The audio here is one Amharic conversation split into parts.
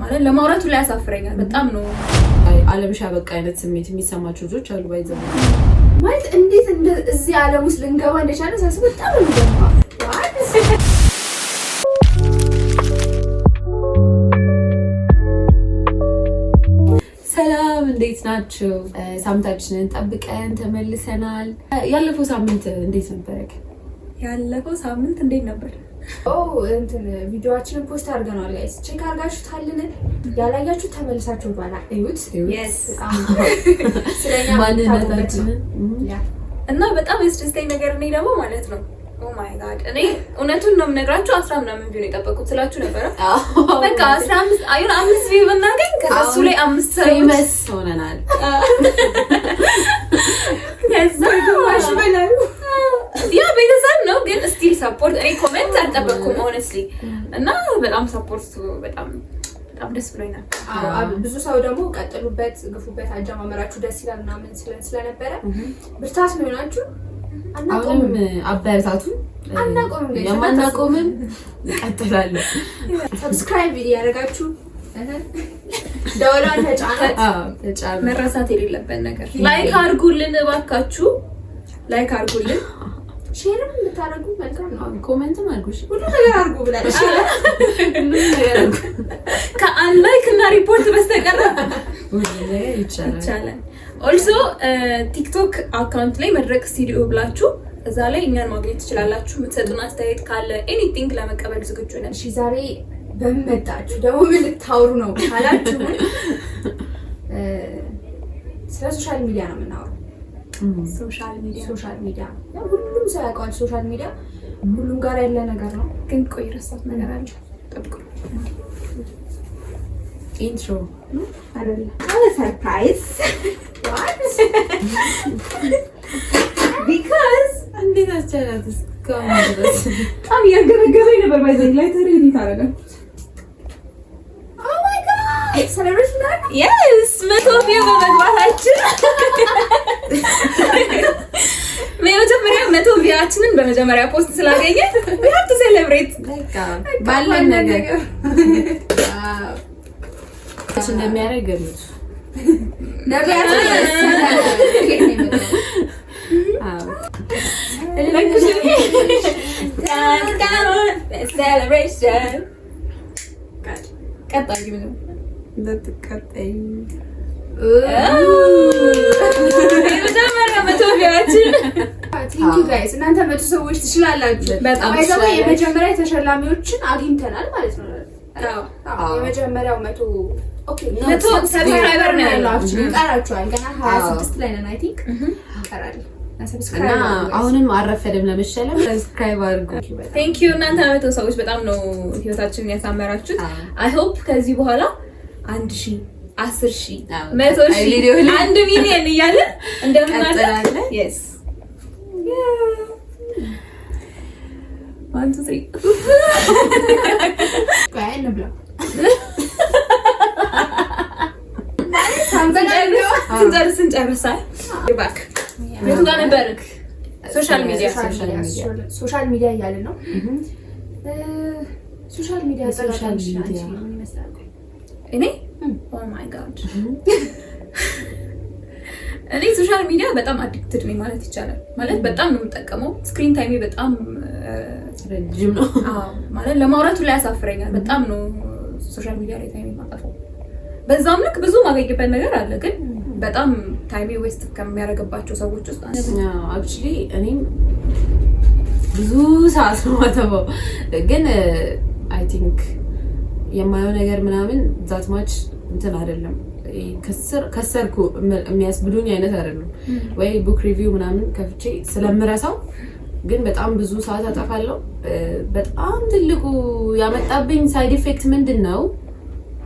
ማለት ለማውራቱ ላይ ያሳፍረኛል በጣም ነው። አለምሻ በቃ አይነት ስሜት የሚሰማቸው ልጆች አሉ። By the way ማለት እንዴት እዚህ ዓለም ውስጥ ልንገባ እንደቻለ ሳስብ በጣም ነው የሚገርመው። ሰላም፣ እንዴት ናችሁ? ሳምንታችንን ጠብቀን ተመልሰናል። ያለፈው ሳምንት እንዴት ነበረ? ያለፈው ሳምንት እንዴት ነበር? እንትን ቪዲዮአችንን post አድርገናል guys፣ check አድርጋችሁታልን? ያላያችሁ ተመልሳችሁ በኋላ እዩት። ስለኛ ማንነታችንን እና በጣም ያስደስተኝ ነገር እኔ ደግሞ ማለት ነው፣ oh my God፣ እኔ እውነቱን ነው የምነግራችሁ፣ 10 ምናምን view ነው የጠበቁት ስላችሁ ነበረ። በቃ 15 አዩን 5 view ብናገኝ ከእሱ ላይ አምስት ሰዎች famous ሆነናል። ከዛ ግማሽ በላዩ ያ ቤተሰብ ነው ግን still support፣ እኔ comment አልጠበቅኩም honestly፣ እና በጣም support በጣም በጣም ደስ ብሎኛል። ብዙ ሰው ደግሞ ቀጥሉበት፣ ግፉበት፣ አጀማመራችሁ ደስ ይላል ምናምን ስለነበረ ብርታት ነው የሆናችሁ። አሁንም አበረታቱ። አናቆምም guys፣ የማናቆምም እንቀጥላለን። Subscribe እያደረጋችሁ ደወሏን ተጫናት። ተጫኑ። መረሳት የሌለበት ነገር like አድርጉልን እባካችሁ፣ like አድርጉልን። Share ም የምታደርጉ መልካም ነው። Comment ም አድርጉ። ሁሉ ነገር አድርጉ ብላለች። ሁሉ ነገር አድርጉ። ከ unlike እና ሪፖርት በስተቀር ሁሉ ነገር ይቻላል። ይቻላል። Also ቲክቶክ account ላይ መድረክ ስቱዲዮ ብላችሁ እዛ ላይ እኛን ማግኘት ትችላላችሁ። የምትሰጡን አስተያየት ካለ anything ለመቀበል ዝግጁ ነን። እሺ፣ ዛሬ በምን መጣችሁ ደግሞ፣ ምን ልታወሩ ነው ካላችሁን ስለ social media ነው የምናወራው። Social media። Social media ያው ሁሉም ሰው ያውቀዋል። Social media ሁሉም ጋር ያለ ነገር ነው። ግን ቆይ፣ ረሳት ነገር አለ። ጠብቁ። Intro አይደለም። Surprise. What? Because እንዴት አስቻላት እስካሁን ድረስ? በጣም እያንገበገበኝ ነበር። By the way ready ታደርጋለህ። Oh my God, celebration. Yes፣ 100 view በመግባታችን የመጀመሪያ 100 view ኣችንን በመጀመሪያ post ስላገኘ we have to celebrate. በቃ ባለን ነገር እንደሚያደርግ ገምቱ። ነቢያት። አዎ። Celebration ቀጣይ እንዳትቃጠይ። የመጀመሪያ 100 view ኣችን። Thank you guys፣ እናንተ 100 ሰዎች ትችላላችሁ። በጣም። By the way የመጀመሪያ ተሸላሚዎችን አግኝተናል ማለት ነው። አዎ። የመጀመሪያው 100፣ okay። 100 subscriber ነው ያለው። ይቀራችኋል። ገና 26 ላይ ነን I think፣ ይቀራል። እና አሁንም አልረፈደም ለመሸለም፣ subscribe አድርጉ። Thank you እናንተ 100 ሰዎች፣ በጣም ነው ህይወታችንን ያሳመራችሁት። I hope ከዚህ በኋላ 1000፣ 10,000፣ 100,000፣ 1 ሚሊዮን እያለን እንደምናለን። ቀጥላለን። Yes, one, two, three. ቆይ እንብላ። ስንጨርስ እንጨርሳል። Back የቱ ጋር ነበርክ? Social media. Social media እያልን ነው። Social media Social media. ምን ይመስላል? እኔ፣ oh my God፣ እኔ social media በጣም addicted ነኝ ማለት ይቻላል። ማለት በጣም ነው የምጠቀመው። Screen time ኤ በጣም ረጅም ነው። አዎ፣ ማለት ለማውራቱ ላይ ያሳፍረኛል። በጣም ነው social media ላይ time የማጠፋው። በዛም ልክ ብዙ ማገኝበት ነገር አለ፣ ግን በጣም time ኤ waste ከሚያደርግባቸው ሰዎች ውስጥ አንዱ። Actually እኔም ብዙ ሰዓት ነው የማጠፋው፣ ግን I think የማየው ነገር ምናምን that much እንትን አይደለም፣ ከሰርኩ የሚያስብሉኝ አይነት አይደሉም። ወይ book review ምናምን ከፍቼ ስለምረሳው፣ ግን በጣም ብዙ ሰዓት አጠፋለሁ። በጣም ትልቁ ያመጣብኝ side effect ምንድን ነው?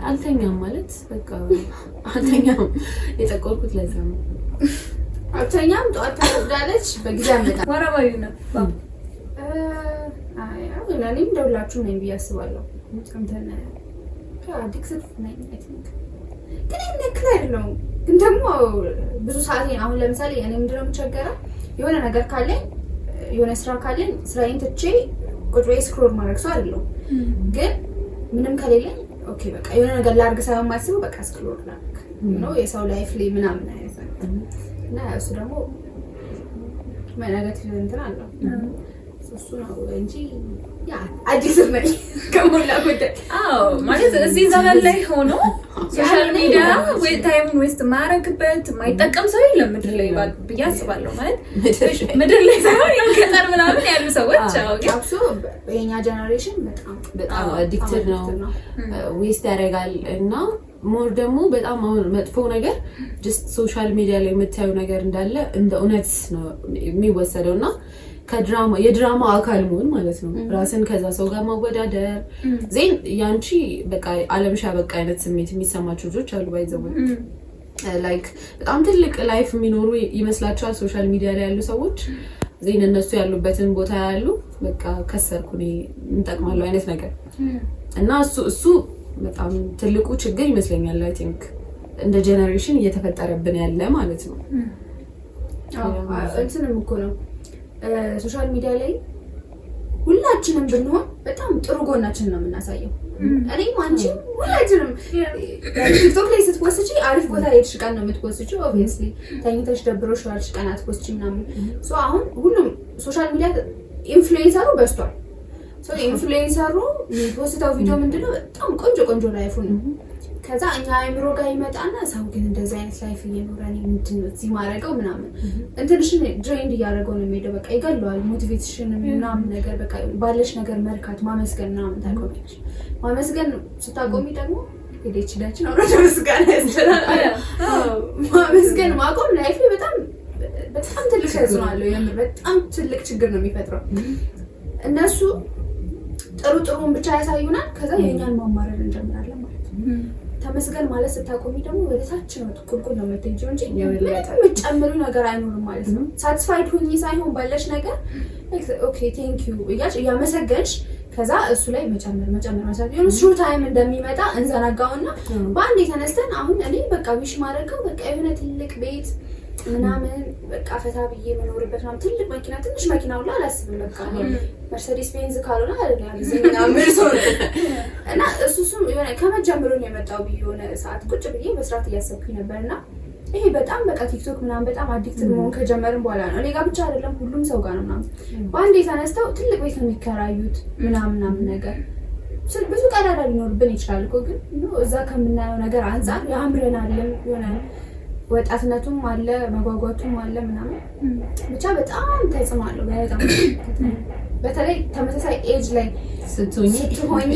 አልተኛም፣ ማለት በቃ አልተኛም። የጠቆርኩት ለዛ ነው። አልተኛም። ጠዋት ታረፍዳለች፣ በጊዜ አመጣ። ወረባዊ ነው። እኔም እንደሁላችሁም ነኝ ብዬ አስባለሁ። እንትን addicted ነኝ I think፣ ግን ይሄን ያክል አይደለሁም። ግን ደግሞ ብዙ ሰዓቴን፣ አሁን ለምሳሌ እኔ ምንድነው የምቸገረው፣ የሆነ ነገር ካለኝ፣ የሆነ ስራ ካለኝ ስራዬን ትቼ ቁጭ ብዬ scroll ማድረግ ሰው አይደለሁም። ግን ምንም ከሌለኝ Okay በቃ የሆነ ነገር ላድርግ ሳይሆን ማስበው በቃ scroll ላድርግ ነው የሰው life ላይ ምናምን አይነት ነገር። እና እሱ ደግሞ negative እንትን አለው። እሱ ነው እንጂ yeah addicted ነኝ ከሞላ ጎደል። አዎ፣ ማለት እዚህ ዘመን ላይ ሆኖ social media ወይ time ኡን waste የማያደርግበት የማይጠቀም ሰው የለም ምድር ላይ ብዬ አስባለሁ። ማለት ምድር ላይ ሳይሆን ያው ገጠር ምናምን ያሉ ሰዎች፣ አዎ፣ ግን አብሶ የኛ generation በጣም በጣም addicted ነው፣ waste ያደርጋል። እና more ደግሞ በጣም አሁን መጥፎ ነገር just social media ላይ የምታየው ነገር እንዳለ እንደ እውነት ነው የሚወሰደው እና ከድራማ የድራማ አካል መሆን ማለት ነው። ራስን ከዛ ሰው ጋር ማወዳደር፣ then ያንቺ በቃ አለምሽ ያበቃ አይነት ስሜት የሚሰማቸው ልጆች አሉ። By the way, like በጣም ትልቅ life የሚኖሩ ይመስላቸዋል social media ላይ ያሉ ሰዎች። Then እነሱ ያሉበትን ቦታ ያሉ በቃ ከሰርኩ እኔ እንጠቅማለሁ አይነት ነገር። እና እሱ በጣም ትልቁ ችግር ይመስለኛል። I think እንደ generation እየተፈጠረብን ያለ ማለት ነው። እንትንም እኮ ነው፣ social media ላይ ሁላችንም ብንሆን በጣም ጥሩ ጎናችን ነው የምናሳየው። እኔም አንቺም ሁላችንም ቲክቶክ ላይ ስት post ቺ አሪፍ ቦታ የሄድሽ ቀን ነው የምት post ቺው። Obviously ተኝተሽ ደብሮሽ ዋልሽ ቀን አት post ቺ ምናምን። So አሁን ሁሉም social media influencer ኡ በዝቷል። So influencer ኡ የሚ post ተው ቪዲዮ ምንድነው? በጣም ቆንጆ ቆንጆ life ኡን ነው። ከዛ እኛ አእምሮ ጋር ይመጣና ሰው ግን እንደዚህ አይነት life እየኖረ እኔ ምንድን ነው እዚህ ማድረገው ምናምን እንትንሽን drained እያደረገው ነው የሚሄደው። በቃ ይገለዋል motivation ምናምን ነገር። በቃ ባለሽ ነገር መርካት፣ ማመስገን ምናምን ታቆሚያለሽ። ማመስገን ስታቆሚ ደግሞ ሄደች ዳችን አውረደ ምስጋና ያስችላል። ማመስገን ማቆም life ላይ በጣም በጣም ትልቅ ተጽዕኖ አለው። የምር በጣም ትልቅ ችግር ነው የሚፈጥረው። እነሱ ጥሩ ጥሩን ብቻ ያሳዩናል። ከዛ የእኛን ማማረር እንጀምራለን ማለት ነው። ተመስገን ማለት ስታቆሚ ደግሞ ወደ ታች ነው፣ ቁልቁል ነው የምትሄጂው እንጂ ምንም የምትጨምሪው ነገር አይኖርም ማለት ነው። Satisfied ሁኚ ሳይሆን ባለሽ ነገር okay thank you እያልሽ እያመሰገንሽ ከዛ እሱ ላይ መጨመር መጨመር መጨመር የሆነ through time እንደሚመጣ እንዘነጋውና በአንድ የተነስተን አሁን እኔ በቃ wish ማድረገው በቃ የሆነ ትልቅ ቤት ምናምን በቃ ፈታ ብዬ የምኖርበት ምናምን፣ ትልቅ መኪና፣ ትንሽ መኪና ሁላ አላስብም። በቃ መርሰዲስ ቤንዝ ካልሆነ ምናምን ሰው እና እሱም የሆነ ከመጀመሩ ነው የመጣው ብዬ የሆነ ሰዓት ቁጭ ብዬ በስርዓት እያሰብኩኝ ነበር። እና ይሄ በጣም በቃ ቲክቶክ ምናምን በጣም addicted መሆን ከጀመርን በኋላ ነው። እኔ ጋር ብቻ አይደለም፣ ሁሉም ሰው ጋር ነው ምናምን። በአንድ የተነስተው ትልቅ ቤት ነው የሚከራዩት ምናምን ምናምን ነገር። ብዙ ቀዳዳ ሊኖርብን ይችላል እኮ፣ ግን እዛ ከምናየው ነገር አንጻር ያምረናልም፣ የሆነ ወጣትነቱም አለ፣ መጓጓቱም አለ ምናምን፣ ብቻ በጣም ተጽዕኖ አለው። በጣም በተለይ ተመሳሳይ ኤጅ ላይ ስትሆኚ ስትሆኚ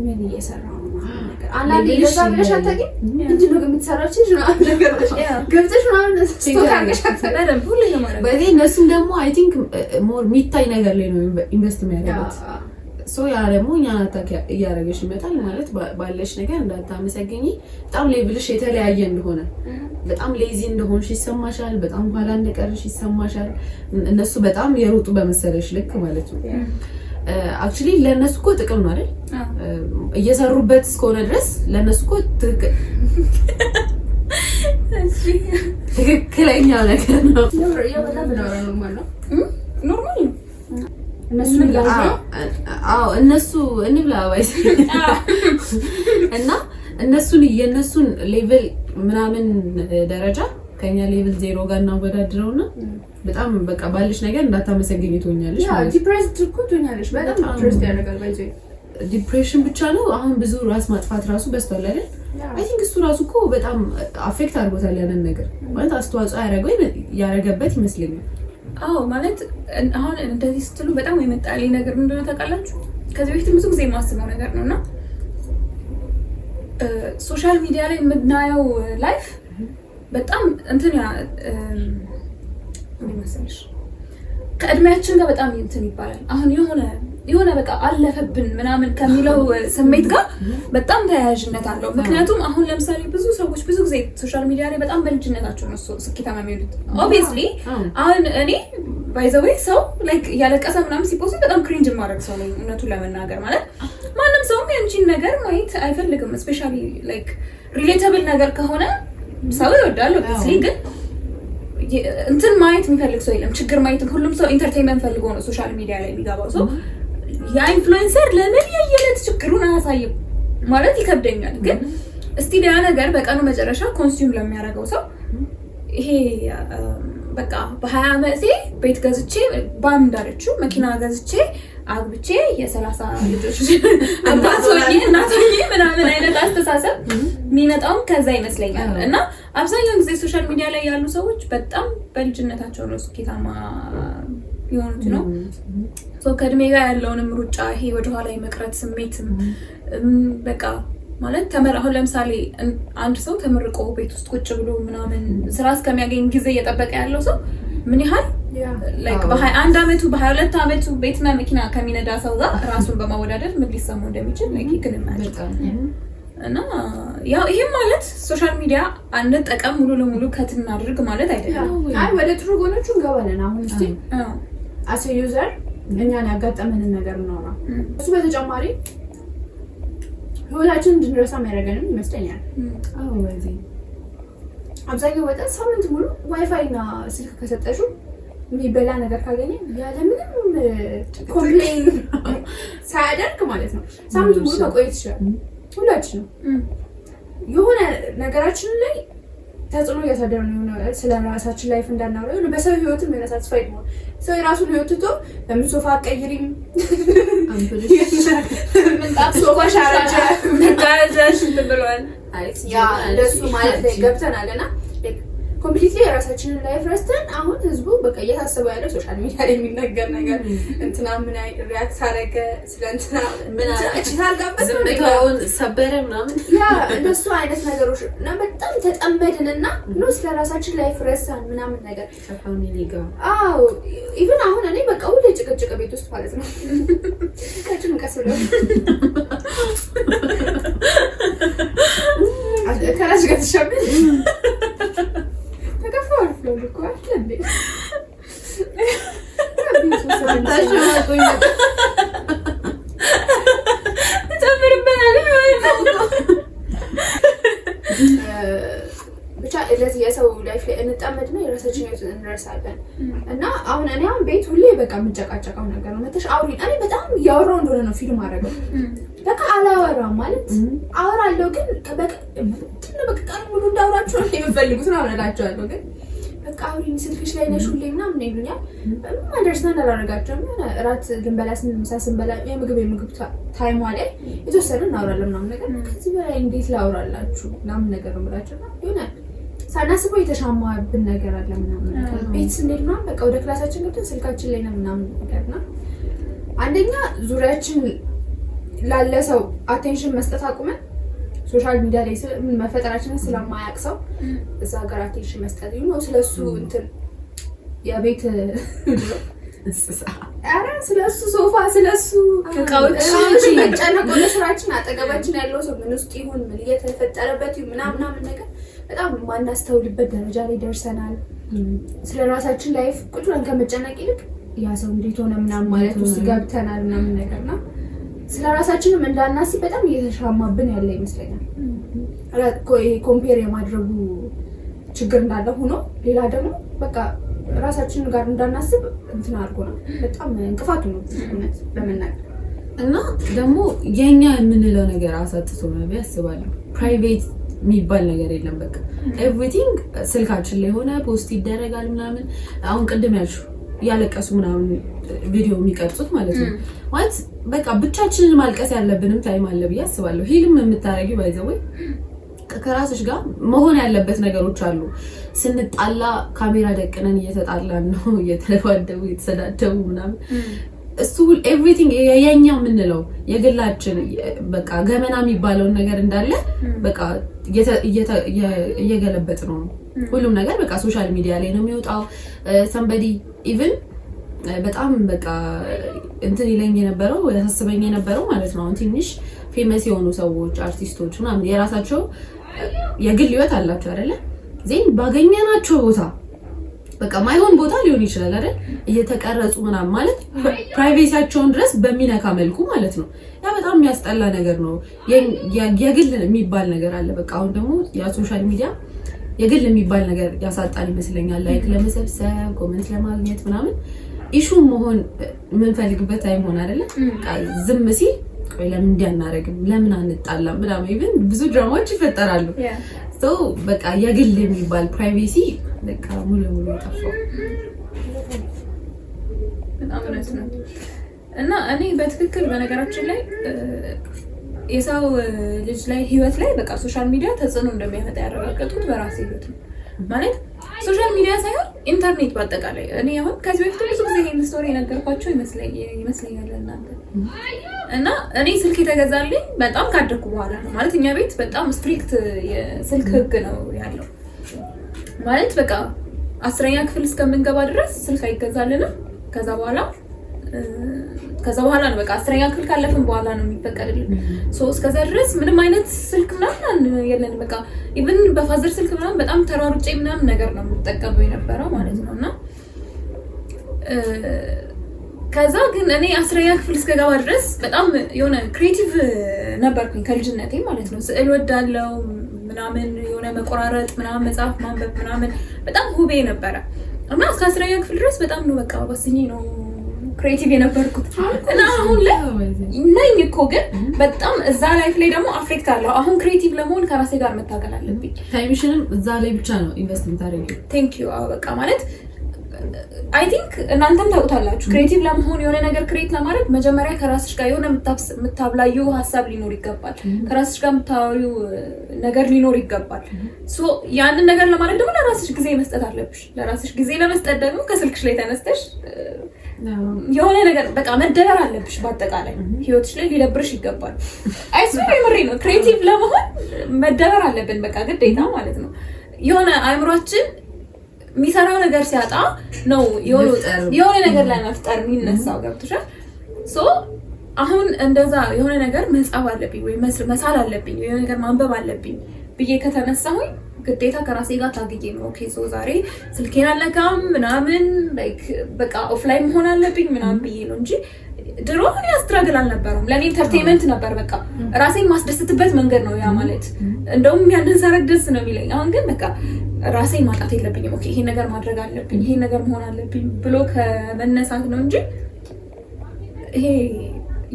ምን እየሰራ ነው ምናምን ነገር። አንዳንዴ እንደዛ ብለሽ አታውቂም? ምንድን ነው የምትሰራው ልጅ ምናምን ነገር ብለሽ ገብተሽ ምናምን stalk አድርገሽ አታውቂም? በደንብ ሁሌ ነው የማደርገው። በዚህ እነሱም ደግሞ I think more የሚታይ ነገር ላይ ነው invest የሚያደርጉት። So ያ ደግሞ እኛን attack እያደረገሽ ይመጣል ማለት ባለሽ ነገር እንዳታመሰግኝ፣ በጣም level ሽ የተለያየ እንደሆነ፣ በጣም lazy እንደሆንሽ ይሰማሻል። በጣም ኋላ እንደቀረሽ ይሰማሻል። እነሱ በጣም የሮጡ በመሰለሽ ልክ ማለት ነው። Actually ለእነሱ እኮ ጥቅም ነው አይደል? እየሰሩበት እስከሆነ ድረስ ለእነሱ እኮ ትክክለኛ ነገር ነው። Normal ነው። Normal ነው። እነሱ አዎ፣ እነሱ እንብላ ባይስ እና እነሱን የእነሱን level ምናምን ደረጃ ከኛ level 0 ጋር እናወዳድረውና በጣም በቃ ባለሽ ነገር እንዳታመሰግኝ ትሆኛለሽ ማለት ነው። Depressed እኮ ትሆኛለሽ። በጣም depressed ያደርጋል። By the way Depression ብቻ ነው፣ አሁን ብዙ ራስ ማጥፋት ራሱ በዝቷል አይደል? I think እሱ ራሱ እኮ በጣም affect አድርጎታል ያንን ነገር፣ ማለት አስተዋጽኦ ያደረገው ያደረገበት ይመስለኛል። አዎ፣ ማለት አሁን እንደዚህ ስትሉ በጣም የመጣልኝ ነገር ምንድነው ታውቃላችሁ? ከዚህ በፊት ብዙ ጊዜ የማስበው ነገር ነው። እና social media ላይ የምናየው life በጣም እንትን ምን መሰለሽ ከእድሜያችን ጋር በጣም እንትን ይባላል። አሁን የሆነ የሆነ በቃ አለፈብን ምናምን ከሚለው ስሜት ጋር በጣም ተያያዥነት አለው። ምክንያቱም አሁን ለምሳሌ ብዙ ሰዎች ብዙ ጊዜ social media ላይ በጣም በልጅነታቸው ነው ስኬታማ የሚሆኑት። Obviously አሁን እኔ by the way ሰው like እያለቀሰ ምናምን ሲ post በጣም cringe የማደርግ ሰው ነኝ፣ እውነቱን ለመናገር። ማለት ማንም ሰውም ያንቺን ነገር ማየት አይፈልግም። Especially like relatable ነገር ከሆነ ሰው ይወዳል obviously፣ ግን እንትን ማየት የሚፈልግ ሰው የለም። ችግር ማየት፣ ሁሉም ሰው entertainment ፈልጎ ነው social media ላይ የሚገባው። ሰው ያ influencer ለምን የየዕለት ችግሩን አያሳይም? ማለት ይከብደኛል። ግን still ያ ነገር በቀኑ መጨረሻ consume ለሚያደርገው ሰው ይሄ በቃ በ20 ዓመቴ ቤት ገዝቼ፣ ባም እንዳለችው መኪና ገዝቼ፣ አግብቼ፣ የ30 ልጆች አባት ሆኜ፣ እናት ሆኜ ምናምን አይነት አስተሳሰብ የሚመጣውም ከዛ ይመስለኛል። እና አብዛኛውን ጊዜ social media ላይ ያሉ ሰዎች በጣም በልጅነታቸው ነው ስኬታማ የሆኑት ነው። ከእድሜ ጋር ያለውንም ሩጫ፣ ይሄ ወደኋላ የመቅረት ስሜትም በቃ ማለት አሁን ለምሳሌ አንድ ሰው ተመርቆ ቤት ውስጥ ቁጭ ብሎ ምናምን ስራ እስከሚያገኝ ጊዜ እየጠበቀ ያለው ሰው ምን ያህል like በ21 ዓመቱ፣ በ22 ዓመቱ ቤትና መኪና ከሚነዳ ሰው ጋር ራሱን በማወዳደር ምን ሊሰማው እንደሚችል like you can imagine። እና ያው ይሄም ማለት social media አንጠቀም፣ ሙሉ ለሙሉ cut እናድርግ ማለት አይደለም። አይ፣ ወደ ጥሩ ጎኖቹ እንገባለን። አሁን እስቲ as a user እኛን ያጋጠመንን ነገር እናውራ። እሱ በተጨማሪ ህይወታችን እንድንረሳ የሚያደርገንም ይመስለኛል። አብዛኛው ወጣት ሳምንት ሙሉ ዋይፋይ እና ስልክ ከሰጠሽው፣ የሚበላ ነገር ካገኘ፣ ያለምንም complain ሳያደርግ ማለት ነው ሳምንት ሙሉ መቆየት ይችላል። ሁላችንም የሆነ ነገራችን ላይ ተጽዕኖ እያሳደረ ነው። የሆነ ስለ ራሳችን life እንዳናወራ፣ የሆነ በሰው ህይወትም የሆነ satisfied መሆን፣ ሰው የራሱን ህይወት ትቶ ለምን ሶፋ አትቀይሪም፣ ሶፋ ሻረጀ፣ መጋረጃሽ እንትን ብለዋል። Yeah፣ እንደሱ ማለት ላይ ገብተናል እና completely የራሳችንን life ረስተን አሁን ህዝቡ በቃ እየታሰበው ያለው social media ላይ የሚነገር ነገር፣ እንትና ምን react አደረገ፣ ስለ እንትና ምን ታርጋበት፣ ዝምታውን ሰበረ ምናምን። Yeah፣ እንደሱ አይነት ነገሮች እና በጣም ተጠመድን እና no ስለ ራሳችን life ረሳን ምናምን ነገር። ከ family ጋር። አዎ፣ even አሁን እኔ በቃ ሁሌ ጭቅጭቅ ቤት ውስጥ ማለት ነው። ቀጭን ቀስ ብለው ከራስሽ ጋር ትሻሚል ተከፋ አልፍለው እኮ አይደል እንዴ? አታሸማቁኝ። ትጨምርበታለሽ ማለት ነው። ብቻ ለዚህ የሰው life ላይ እንጠመድና የራሳችን ህይወት እንረሳለን። እና አሁን እኔ አሁን ቤት ሁሌ በቃ የምጨቃጨቀው ነገር ነው። መተሽ አውሪ፣ እኔ በጣም እያወራው እንደሆነ ነው feel ማድረገው። በቃ አላወራም ማለት አወራለሁ፣ ግን በቃ ምንድን ነው፣ በቃ ቀኑን ሙሉ እንዳወራችሁ ነው የምፈልጉት ምናምን እላቸዋለሁ። ግን በቃ አውሪኝ፣ ስልክሽ ላይ ነሽ ሁሌ ምናምን ይሉኛል። ምንም understand አላደርጋቸውም። የሆነ እራት ልንበላ ስንል፣ ምሳ ስንበላ፣ የምግብ time ኧ ላይ የተወሰነ እናወራለን ምናምን ነገር። ከዚህ በላይ እንዴት ላውራላችሁ ምናምን ነገር ነው የምላቸው። እና የሆነ ሳናስበው የተሻማብን ነገር አለ ምናምን ነገር። ቤት ስንሄድ ምናምን በቃ ወደ ክላሳችን ገብተን ስልካችን ላይ ነው ምናምን ነገር። እና አንደኛ ዙሪያችን ላለ ሰው attention መስጠት አቁመን social media ላይ ምን መፈጠራችንን ስለማያውቅ ሰው እዛ ጋር attention መስጠት ነው። ስለሱ እንትን የቤት እንስሳ። ኧረ ስለሱ ሶፋ፣ ስለሱ እቃዎች እቃዎች መጨነቅ፣ ወደ ስራችን አጠገባችን ያለው ሰው ምን ውስጥ ይሁን፣ ምን እየተፈጠረበት ይሁን ምናምን ምናምን ነገር በጣም የማናስተውልበት ደረጃ ላይ ደርሰናል። ስለ ራሳችን life ቁጭ ብለን ከመጨነቅ ይልቅ ያ ሰው እንዴት ሆነ ምናምን ማለት ውስጥ ገብተናል ምናምን ነገር። እና ስለ ራሳችንም እንዳናስብ በጣም እየተሻማብን ያለ ይመስለኛል። Compare የማድረጉ ችግር እንዳለ ሆኖ ሌላ ደግሞ በቃ ራሳችንን ጋር እንዳናስብ እንትን አድርጎናል። በጣም እንቅፋቱ ነው እውነት ለመናገር። እና ደግሞ የኛ የምንለው ነገር አሳጥቶ ነው ብዬ አስባለሁ። Private የሚባል ነገር የለም። በቃ everything ስልካችን ላይ ሆነ post ይደረጋል ምናምን። አሁን ቅድም ያልሽው እያለቀሱ ምናምን ቪዲዮ የሚቀርጹት ማለት ነው። ማለት በቃ ብቻችንን ማልቀስ ያለብንም time አለ ብዬ አስባለሁ። Heal ም የምታደርጊው by the way ከራስሽ ጋር መሆን ያለበት ነገሮች አሉ። ስንጣላ ካሜራ ደቅነን እየተጣላን ነው፣ እየተደባደቡ፣ እየተሰዳደቡ ምናምን። እሱ everything የኛ የምንለው የግላችን በቃ ገመና የሚባለውን ነገር እንዳለ በቃ እየገለበጥ ነው። ሁሉም ነገር በቃ social media ላይ ነው የሚወጣው። Somebody even በጣም በቃ እንትን ይለኝ የነበረው፣ ያሳስበኝ የነበረው ማለት ነው። አሁን ትንሽ famous የሆኑ ሰዎች፣ አርቲስቶች ምናምን የራሳቸው የግል ህይወት አላቸው አይደለ? Then ባገኘናቸው ቦታ፣ በቃ ማይሆን ቦታ ሊሆን ይችላል አይደል? እየተቀረጹ ምናምን፣ ማለት privacy ያቸውን ድረስ በሚነካ መልኩ ማለት ነው። ያ በጣም የሚያስጠላ ነገር ነው። የግል የሚባል ነገር አለ። በቃ አሁን ደግሞ ያ social media የግል የሚባል ነገር ያሳጣን ይመስለኛል። Like ለመሰብሰብ፣ comment ለማግኘት ምናምን issue መሆን የምንፈልግበት time ሆነ አይደለ? ዝም ሲል ቆይ ለምን እንዲህ አናደርግም፣ ለምን አንጣላም ምናምን even ብዙ ድራማዎች ይፈጠራሉ። So በቃ የግል የሚባል privacy በቃ ሙሉ ሙሉ የጠፋው። በጣም እውነት ነው። እና እኔ በትክክል በነገራችን ላይ የሰው ልጅ ላይ ህይወት ላይ በቃ social media ተጽዕኖ እንደሚያመጣ ያረጋገጡት በራሴ ህይወት ነው። ማለት social media ሳይሆን ኢንተርኔት በአጠቃላይ። እኔ አሁን ከዚህ በፊት ብዙ ጊዜ ይሄን story የነገርኳቸው ይመስለኛል እናንተ። እና እኔ ስልክ የተገዛልኝ በጣም ካደግኩ በኋላ ነው። ማለት እኛ ቤት በጣም strict የስልክ ህግ ነው ያለው። ማለት በቃ 10ኛ ክፍል እስከምንገባ ድረስ ስልክ አይገዛልንም። ከዛ በኋላ ነው፣ በቃ 10ኛ ክፍል ካለፍን በኋላ ነው የሚፈቀድልን። So እስከዛ ድረስ ምንም አይነት ስልክ ምናምን የለንም። በቃ even በ father ስልክ ምናምን በጣም ተሯሩጬ ምናምን ነገር ነው የምጠቀመው የነበረው ማለት ነው። እና ከዛ ግን እኔ 10ኛ ክፍል እስከገባ ድረስ በጣም የሆነ creative ነበርኩኝ ከልጅነቴ ማለት ነው። ስዕል ወዳለው ምናምን፣ የሆነ መቆራረጥ ምናምን፣ መጽሐፍ ማንበብ ምናምን በጣም hobby ነበረ። እና እስከ 10ኛ ክፍል ድረስ በጣም ነው በቃ ወስኜ ነው creative የነበርኩት። እና አሁን ላይ ነኝ እኮ፣ ግን በጣም እዛ life ላይ ደግሞ affect አለው። አሁን creative ለመሆን ከራሴ ጋር መታገል አለብኝ። Time ሽንም እዛ ላይ ብቻ ነው invest የምታደርጊው። Thank you። አዎ፣ በቃ ማለት I think እናንተም ታውቁታላችሁ። Creative ለመሆን፣ የሆነ ነገር create ለማድረግ መጀመሪያ ከራስሽ ጋር የሆነ የምታብላዩ ሀሳብ ሊኖር ይገባል። ከራስሽ ጋር የምታወሪው ነገር ሊኖር ይገባል። So ያንን ነገር ለማድረግ ደግሞ ለራስሽ ጊዜ መስጠት አለብሽ። ለራስሽ ጊዜ ለመስጠት ደግሞ ከስልክሽ ላይ ተነስተሽ የሆነ ነገር በቃ መደበር አለብሽ። በአጠቃላይ ህይወትሽ ላይ ሊደብርሽ ይገባል። I swear የምሬ ነው። Creative ለመሆን መደበር አለብን፣ በቃ ግዴታ ማለት ነው። የሆነ አእምሯችን የሚሰራው ነገር ሲያጣ ነው የሆነ ነገር ላይ መፍጠር የሚነሳው። ገብቶሻል? So አሁን እንደዛ የሆነ ነገር መጻፍ አለብኝ ወይ መሳል አለብኝ ወይ የሆነ ነገር ማንበብ አለብኝ ብዬ ከተነሳሁኝ ግዴታ ከራሴ ጋር ታግዬ ነው። Okay, so ዛሬ ስልኬን አልነካም ምናምን፣ like በቃ offline መሆን አለብኝ ምናምን ብዬ ነው እንጂ ድሮ እኔ struggle አልነበረውም። ለእኔ entertainment ነበር። በቃ ራሴን ማስደስትበት መንገድ ነው ያ ማለት። እንደውም ያንን ሳረግ ደስ ነው የሚለኝ። አሁን ግን በቃ ራሴን ማጣት የለብኝም፣ okay ይሄን ነገር ማድረግ አለብኝ፣ ይሄን ነገር መሆን አለብኝ ብሎ ከመነሳት ነው እንጂ ይሄ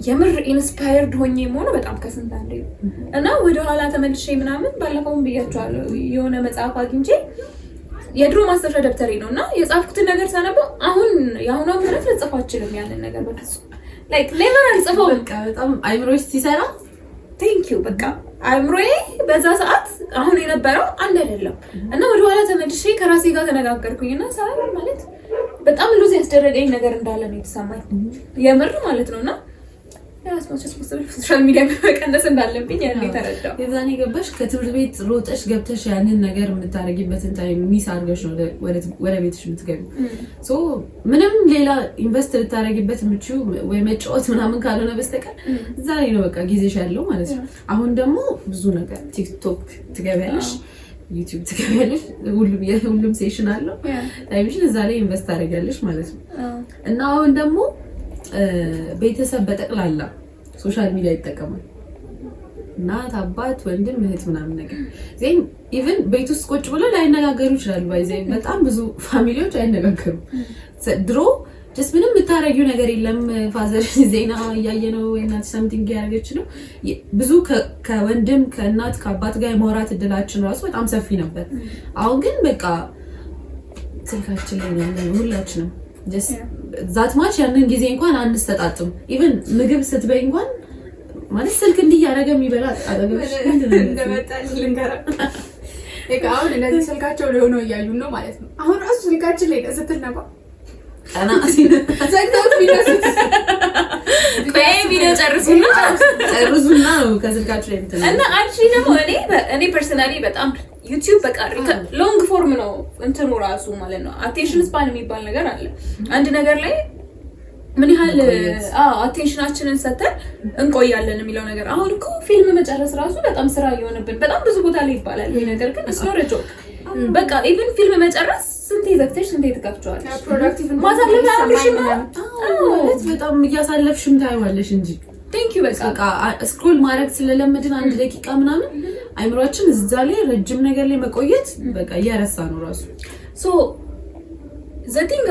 የምር inspired ሆኜ መሆኑ በጣም ከስንት አንዴ ነው። እና ወደኋላ ተመልሼ ምናምን ባለፈውም ብያቸዋለሁ፣ የሆነ መጽሐፍ አግኝቼ የድሮ ማስታወሻ ደብተሬ ነው እና የጻፍኩትን ነገር ሳነበው አሁን የአሁኗ ምህረት ልጽፈው አልችልም ያንን ነገር፣ በፍጹም like never አልጽፈውም። በቃ በጣም አይምሮሽ ሲሰራ። Thank you። በቃ አእምሮዬ በዛ ሰዓት አሁን የነበረው አንድ አይደለም። እና ወደኋላ ተመልሼ ከራሴ ጋር ተነጋገርኩኝ እና ሰ ማለት በጣም lose ያስደረገኝ ነገር እንዳለ ነው የተሰማኝ የምር ማለት ነው። እና social media መቀነስ እንዳለብኝ ያኔ ተረዳው። የዛኔ የገባሽ ከትምህርት ቤት ሮጠሽ ገብተሽ ያንን ነገር የምታደርጊበትን time miss አድርገሽ ነው ወደ ቤትሽ የምትገቢው። So ምንም ሌላ invest ልታደርጊበት የምችው ወይ መጫወት ምናምን ካልሆነ በስተቀር እዛ ላይ ነው በቃ ጊዜሽ ያለው ማለት ነው። አሁን ደግሞ ብዙ ነገር ቲክቶክ ትገቢያለሽ፣ ዩቲዩብ ትገቢያለሽ፣ ሁሉም session አለው። Time ሽን እዛ ላይ invest ታደርጊያለሽ ማለት ነው። እና አሁን ደግሞ ቤተሰብ በጠቅላላ social media ይጠቀማል። እናት፣ አባት፣ ወንድም፣ እህት ምናምን ነገር then even ቤት ውስጥ ቁጭ ብለው ላይነጋገሩ ይችላሉ። By the way በጣም ብዙ family ዎች አይነጋገሩም። ድሮ just ምንም የምታረጊው ነገር የለም። Father ዜና እያየ ነው ወይ እናት something እያደረገች ነው። ብዙ ከወንድም፣ ከእናት፣ ከአባት ጋር የማውራት እድላችን ራሱ በጣም ሰፊ ነበር። አሁን ግን በቃ ስልካችን ላይ ነው ሁላችንም። That much ያንን ጊዜ እንኳን አንሰጣጥም። Even ምግብ ስትበይ እንኳን ማለት ስልክ እንዲህ እያደረገ የሚበላ አጠገብሽ እንደመጣልኝ ልንገራ። በቃ አሁን እነዚህ ስልካቸው ላይ ሆነው እያዩን ነው ማለት ነው። አሁን ራሱ ስልካችን ላይ ስትል ነበር ቀና ሲል ዘግተውት ቢነሱት። ቆይ ቪዲዮ ጨርሱና ጨርሱና ነው ከስልካችሁ ላይ እንትን። እና actually ደግሞ እኔ personally በጣም ዩቲዩብ በቃ long form ነው እንትኑ ራሱ ማለት ነው። Attention span የሚባል ነገር አለ። አንድ ነገር ላይ ምን ያህል መቆየት። Attention ኣችንን ሰተን እንቆያለን የሚለው ነገር። አሁን እኮ ፊልም መጨረስ ራሱ በጣም ስራ እየሆነብን በጣም ብዙ ቦታ ላይ ይባላል ይሄ ነገር፣ ግን it's not a joke። በቃ even ፊልም መጨረስ ስንቴ ዘግተሽ ስንቴ ትከፍቸዋለሽ? Productive ማሳለፍ አያምርሽም? ማለት በጣም እያሳለፍሽም ታይዋለሽ እንጂ። Thank you። በቃ በቃ scroll ማድረግ ስለለመድን አንድ ደቂቃ ምናምን አይምሯችን እዛ ላይ ረጅም ነገር ላይ መቆየት በቃ እየረሳ ነው ራሱ። So the thing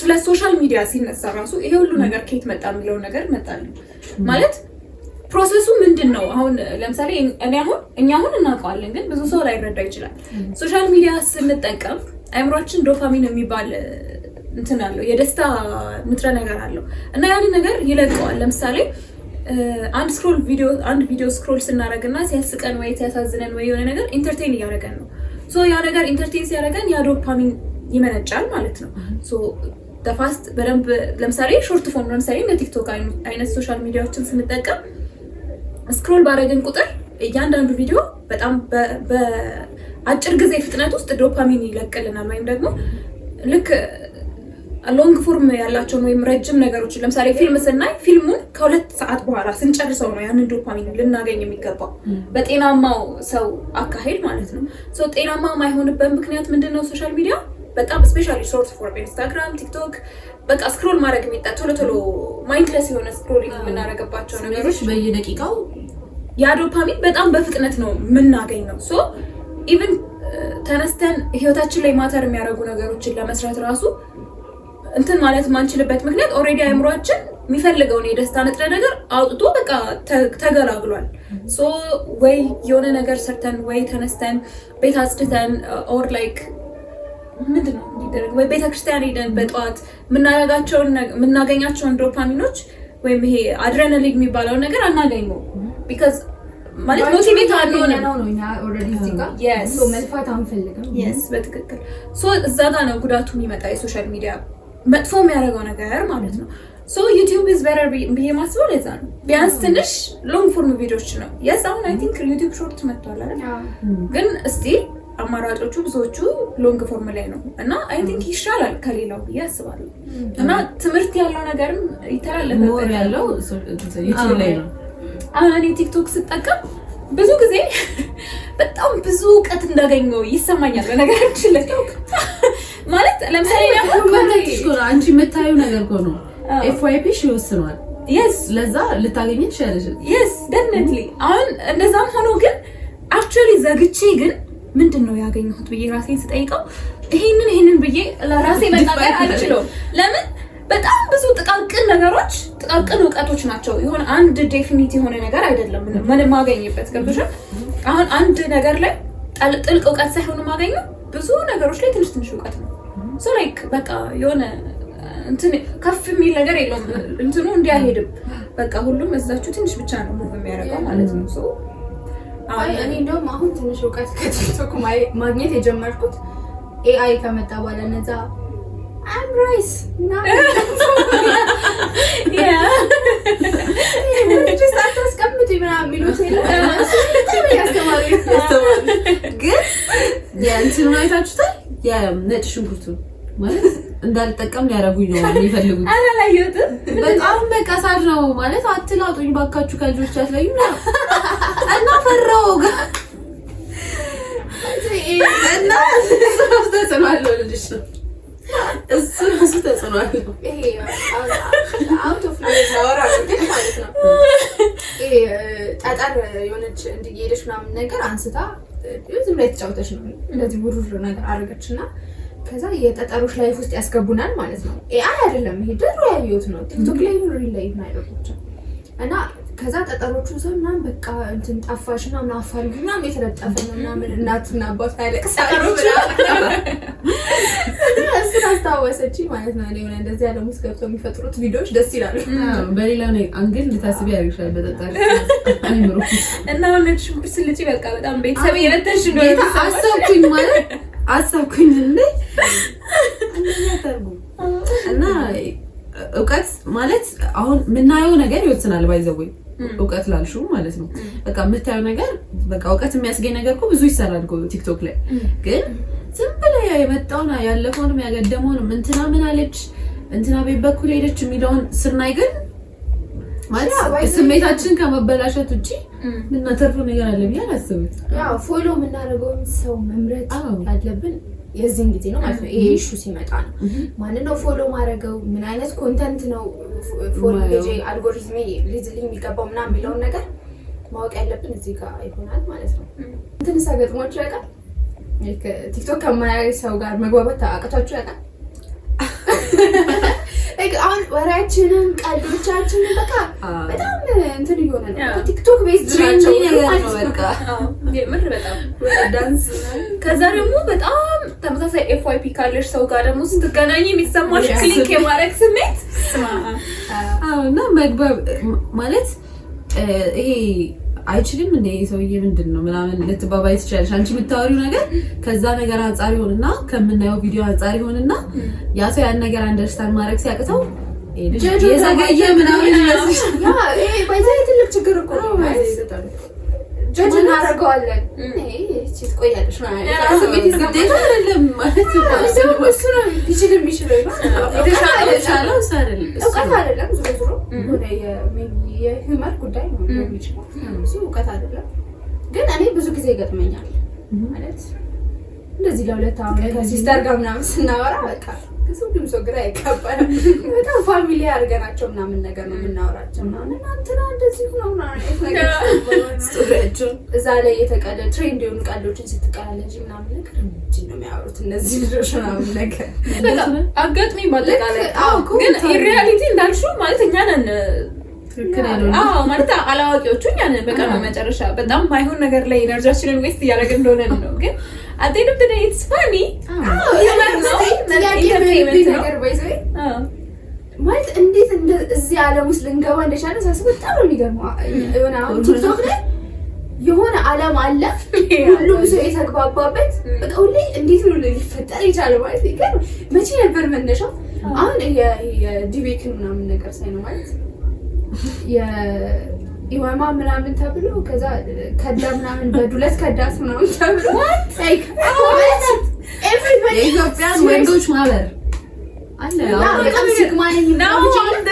ስለ social media ሲነሳ ራሱ ይሄ ሁሉ ነገር ከየት መጣ የሚለው ነገር መጣልኝ። ማለት Process ኡ ምንድን ነው? አሁን ለምሳሌ እኔ አሁን እኛ አሁን እናውቀዋለን፣ ግን ብዙ ሰው ላይረዳ ይችላል። Social media ስንጠቀም አይምሯችን ዶፓሚን የሚባል እንትን አለው፣ የደስታ ንጥረ ነገር አለው እና ያንን ነገር ይለቀዋል። ለምሳሌ አንድ ቪዲዮ scroll ስናደርግ እና ሲያስቀን ወይ ሲያሳዝነን ወይ የሆነ ነገር entertain እያደረገን ነው። So ያ ነገር entertain ሲያደርገን ያ ዶፓሚን ይመነጫል ማለት ነው። So fast በደንብ ለምሳሌ short form፣ ለምሳሌ እንደ ቲክቶክ አይነት social media ዎችን ስንጠቀም scroll ባደረግን ቁጥር እያንዳንዱ ቪዲዮ በጣም በአጭር ጊዜ ፍጥነት ውስጥ ዶፓሚን ይለቅልናል። ወይም ደግሞ ልክ long form ያላቸውን ወይም ረጅም ነገሮችን፣ ለምሳሌ ፊልም ስናይ ፊልሙን ከ2 ሰዓት በኋላ ስንጨርሰው ነው ያንን ዶፓሚን ልናገኝ የሚገባው በጤናማው ሰው አካሄድ ማለት ነው። So ጤናማ የማይሆንበት ምክንያት ምንድን ነው? Social media በጣም especially short form ኢንስታግራም፣ ቲክቶክ በቃ scroll ማድረግ የሚጣ ቶሎ ቶሎ mindless የሆነ scrolling የምናደርግባቸው ነገሮች በየደቂቃው ያ ዶፓሚን በጣም በፍጥነት ነው የምናገኘው። So even ተነስተን ህይወታችን ላይ matter የሚያደርጉ ነገሮችን ለመስራት ራሱ እንትን ማለት ማንችልበት ምክንያት already አእምሯችን የሚፈልገውን የደስታ ንጥረ ነገር አውጥቶ በቃ ተገላግሏል። So ወይ የሆነ ነገር ሰርተን ወይ ተነስተን ቤት አጽድተን or like ምንድን ነው እንዲደረግ ወይ ቤተክርስቲያን ሄደን በጠዋት የምናደርጋቸውን የምናገኛቸውን ዶፓሚኖች ወይም ይሄ አድሬናሊን የሚባለውን ነገር አናገኘውም። Because ማለት motivate አንሆንም። ነው ነው እኛ already እዚህ ጋር so መልፋት አንፈልግም። Yes፣ በትክክል። So እዛ ጋር ነው ጉዳቱ የሚመጣ፣ የ social media መጥፎ የሚያደርገው ነገር ማለት ነው። So ዩቲዩብ is better ብዬ ማስበው ለዛ ነው። ቢያንስ ትንሽ long form ቪዲዮዎች ነው። Yes፣ አሁን I think ዩቲዩብ short መጥቷል አይደል? ግን still አማራጮቹ ብዙዎቹ long form ላይ ነው እና I think ይሻላል ከሌላው ብዬ አስባለሁ። እና ትምህርት ያለው ነገርም ይተላለፋል። More ያለው ዩቲዩብ ላይ ነው። አሁን እኔ ቲክቶክ ስጠቀም ብዙ ጊዜ በጣም ብዙ እውቀት እንዳገኘው ይሰማኛል። በነገራችን ላይ ማለት ለምሳሌ Content ሽ እኮ ነው፣ አንቺ የምታየው ነገር እኮ ነው። FYP ሽ ይወስነዋል። ለዛ ልታገኝ ትችላለሽ። Yes, definitely። አሁን እንደዛም ሆኖ ግን actually ዘግቼ ግን ምንድን ነው ያገኘሁት ብዬ ራሴን ስጠይቀው ይሄንን ይሄንን ብዬ ለራሴ መናገር አልችለውም። ለምን በጣም ብዙ ጥቃቅን ነገሮች፣ ጥቃቅን እውቀቶች ናቸው። የሆነ አንድ definite የሆነ ነገር አይደለም ምን ማገኝበት፣ ገብቶሻል? አሁን አንድ ነገር ላይ ጥልቅ እውቀት ሳይሆን የማገኘው ብዙ ነገሮች ላይ ትንሽ ትንሽ እውቀት ነው። So like በቃ የሆነ እንትን ከፍ የሚል ነገር የለውም። እንትኑ እንዲህ አይሄድም። በቃ ሁሉም እዛችሁ ትንሽ ብቻ ነው move የሚያደርገው ማለት ነው። So አይ፣ እኔ እንደውም አሁን ትንሽ እውቀት ከቲክቶክ ማግኘት የጀመርኩት AI ከመጣ በኋላ እነዛ I'm rice ምናምን አታስቀምጡ ምናምን የሚሉት የለም፣ እነሱ ያስተማሩ። ግን የእንትኑን አይታችሁታል? የነጭ ሽንኩርቱን ማለት እንዳልጠቀም ሊያደርጉኝ ነው የሚፈልጉት። አላየሁትም። በጣም በቃ sad ነው ማለት አትላጡኝ ባካችሁ ከልጆች አትለዩ እና ፈራው እና ተጽዕኖ አለው ልጅሽ ነው፣ እሱ ብዙ ተጽዕኖ አለው። ይሄ out of ላወራ ነው ግን ማለት ነው። ይሄ ጠጠር የሆነች እንዲህ እየሄደች ምናምን ነገር አንስታ ዝም ላይ የተጫወተች ነው፣ እንደዚህ ውርር ነገር አደረገች እና ከዛ የጠጠሮች life ውስጥ ያስገቡናል ማለት ነው። AI አይደለም ይሄ፣ ድሮ ያየሁት ነው። ቲክቶክ ላይ ይሁን reel ላይ ይሁን አይደለም እና ከዛ ጠጠሮቹ እዛ ምናምን በቃ እንትን ጠፋሽ ምናምን አፋልጉ ምናምን የተለጠፈ ነው ምናምን እናትና አባት ያለቅሳሉ ምናምን። እሱን አስታወሰችኝ ማለት ነው። እኔ የሆነ እንደዚህ ያለ ውስጥ ገብተው የሚፈጥሩት ቪዲዮዎች ደስ ይላሉ። በሌላ angle ልታስቢ ያደርግሻል። በጠጣሪ አይምሮ እና አሁን ነጭ ሽንኩርት ስልጪ በቃ በጣም ቤተሰብ እየበተንሽ እንደሆነ ጌታ የሚሰማሽ? አሰብኩኝ ማለት አሰብኩኝ እንዴ እንደዚህ አታርጉ። እና እውቀት ማለት አሁን የምናየው ነገር ይወስናል። By the way እውቀት ላልሽው ማለት ነው። በቃ የምታየው ነገር፣ በቃ እውቀት የሚያስገኝ ነገር እኮ ብዙ ይሰራል እኮ ቲክቶክ ላይ። ግን ዝም ብለህ የመጣውን ያለፈውንም ያገደመውንም እንትና ምን አለች፣ እንትና ቤት በኩል ሄደች የሚለውን ስናይ ግን ማለት Yeah, by the way- ስሜታችን ከመበላሸት ውጪ የምናተርፈው ነገር አለ ብዬ አላስብም። ያው follow የምናደርገውን ሰው መምረጥ ያለብን የዚህን ጊዜ ነው ማለት ነው። ይሄ issue ሲመጣ ነው። ማንን ነው follow ማድረገው? ምን አይነት content ነው follow ማየው? Page algorithm ኤ ሊዝልኝ የሚገባው ምናምን የሚለውን ነገር ማወቅ ያለብን እዚህ ጋር ይሆናል ማለት ነው። እንትንሳ ገጥሟችሁ ያውቃል? ቲክቶክ ከማያይ ሰው ጋር መግባባት አቅቷችሁ ያውቃል? Like አሁን ወሬያችንን ቀልዶቻችንን በቃ በጣም እንትን እየሆነ ነው። ቲክቶክ based ናቸው Trendy ነገር ማለት ነው ነው። በቃ። አዎ፣ የምር በጣም። ዳንስ። ከዛ ደግሞ በጣም ተመሳሳይ FYP ካለሽ ሰው ጋር ደግሞ ስትገናኝ የሚሰማሽ click የማድረግ ስሜት። አዎ፣ እና መግባብ ማለት ይሄ አይችልም እንደ ይሄ ሰውዬ ምንድን ነው ምናምን ልትባባይ ትችላለሽ። አንቺ የምታወሪው ነገር ከዛ ነገር አንጻር ይሆንና ከምናየው ቪዲዮ አንጻር ይሆንና ያ ሰው ያን ነገር understand ማድረግ ሲያቅተው ይሄ ልጅ ጀጅ የዘገየ ምናምን ይመስልሻል። Yeah፣ ይሄ by the way ትልቅ ችግር እኮ ነው። Judge እናደርገዋለን። ይሄ እቺ ትቆያለሽ ምናምን አይነት ስሜት ይሰማል። ግዴታ አይደለም ማለት እሱ እሱ ነው ሊችል የሚችለው። የተሻለው እሱ አይደለም፣ እሱ እውቀት ነው። አይደለም። ዞሮ ዞሮ የሆነ maybe የ humor ጉዳይ ነው ሊሆን የሚችለው። እሱ እውቀት አይደለም። ግን እኔ ብዙ ጊዜ ይገጥመኛል፣ ማለት እንደዚህ ለሁለት አሁን ከ sister ጋር ምናምን ስናወራ በቃ ሁሉም ሰው ግራ ይጋባል። በጣም family አድርገናቸው ምናምን ነገር ነው የምናወራቸው ምናምን እና እንትና እንደዚህ ነው ምናምን አይነት ነገር። Story ያቸውን። እዛ ላይ የተቀለ trend የሆኑ ቀልዶችን ስትቀላለጂ ምናምን ነገር ምንድን ነው የሚያወሩት እነዚህ ልጆች ምናምን ነገር። በቃ አጋጥሚ በአጠቃላይ ልክ፣ አዎ እኮ። ግን reality እንዳልሽው ማለት እኛ ነን። ትክክል ያልሆነ። አዎ፣ ማለት አላዋቂዎቹ እኛ ነን። በቃ መጨረሻ በጣም ማይሆን ነገር ላይ energy ያችንን waste እያደረግን እንደሆነ ነው። ግን at the end of the day it's funny፣ humor ነው፣ ጥያቄ entertainment ነው። ነገር by the way ማለት እንዴት እዚህ ዓለም ውስጥ ልንገባ እንደቻለ ሳስብ በጣም ነው የሚገርመው። የሆነ አሁን ቲክቶክ ላይ የሆነ ዓለም አለ ሁሉም ሰው የተግባባበት። በቃ ሁሌ እንዴት ነው ሊፈጠር የቻለ ማለት ግን መቼ ነበር መነሻው? አሁን የዲቤክን ምናምን ነገር ሳይ ነው፣ ማለት የኢማማ ምናምን ተብሎ ከዛ ከዳ ምናምን በዱለት ከዳት ምናምን ተብሎ like ማለት everybody የኢትዮጵያን ወንዶች ማህበር አለ። አሁን። በጣም sigma ነኝ ነው። ምናምን፣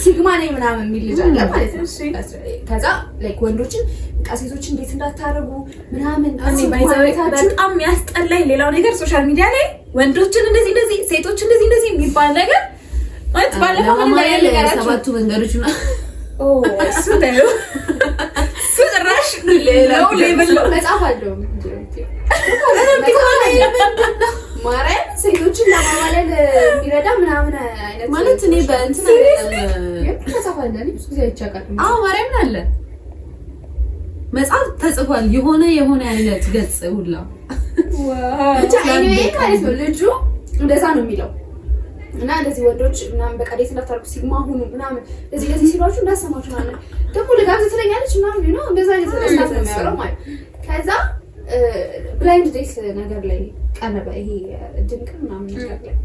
sigma ነኝ ምናምን የሚል ልጅ አለ ማለት ነው። ከዛ like ወንዶችን በቃ ሴቶችን እንዴት እንዳታረጉ ምናምን እኔ by the way በጣም ያስጠላኝ ሌላው ነገር social media ላይ ወንዶችን እንደዚህ እንደዚህ፣ ሴቶች እንደዚህ እንደዚህ የሚባል ነገር ማለት ባለፈው ምን ላይ ለማማለል ነገራችሁ ሰባቱ መንገዶች ምናምን። ኦ፣ እሱ ተይው፣ እሱ ጭራሽ ሌላው level ነው። መጽሐፍ አለው። ማርያም ሴቶችን ለማማለል የሚረዳ ምናምን አይነት። ማለት እኔ በእንትን አይደለም። መጽሐፍ አለ። እኔ ብዙ ጊዜ አይቼ አውቃለሁ። አዎ፣ ማርያምን አለ፣ መጽሐፍ ተጽፏል። የሆነ የሆነ አይነት ገጽ ሁላ። ብቻ anyway ማለት ነው ልጁ እንደዛ ነው የሚለው እና እንደዚህ ወንዶች ምናምን በቃ date እንዳታርጉ፣ sigma ሁኑ ምናምን እንደዚህ እንደዚህ ሲሏችሁ እንዳሰማችሁ ምናምን ደግሞ ልጋብዝ ትለኛለች ምናምን ነው፣ እንደዛ አይነት stuff ነው የሚያወራው ማለት። ከዛ blind date ነገር ላይ ቀረበ፣ ይሄ ድንቅ ምናምን ነገር ላይ።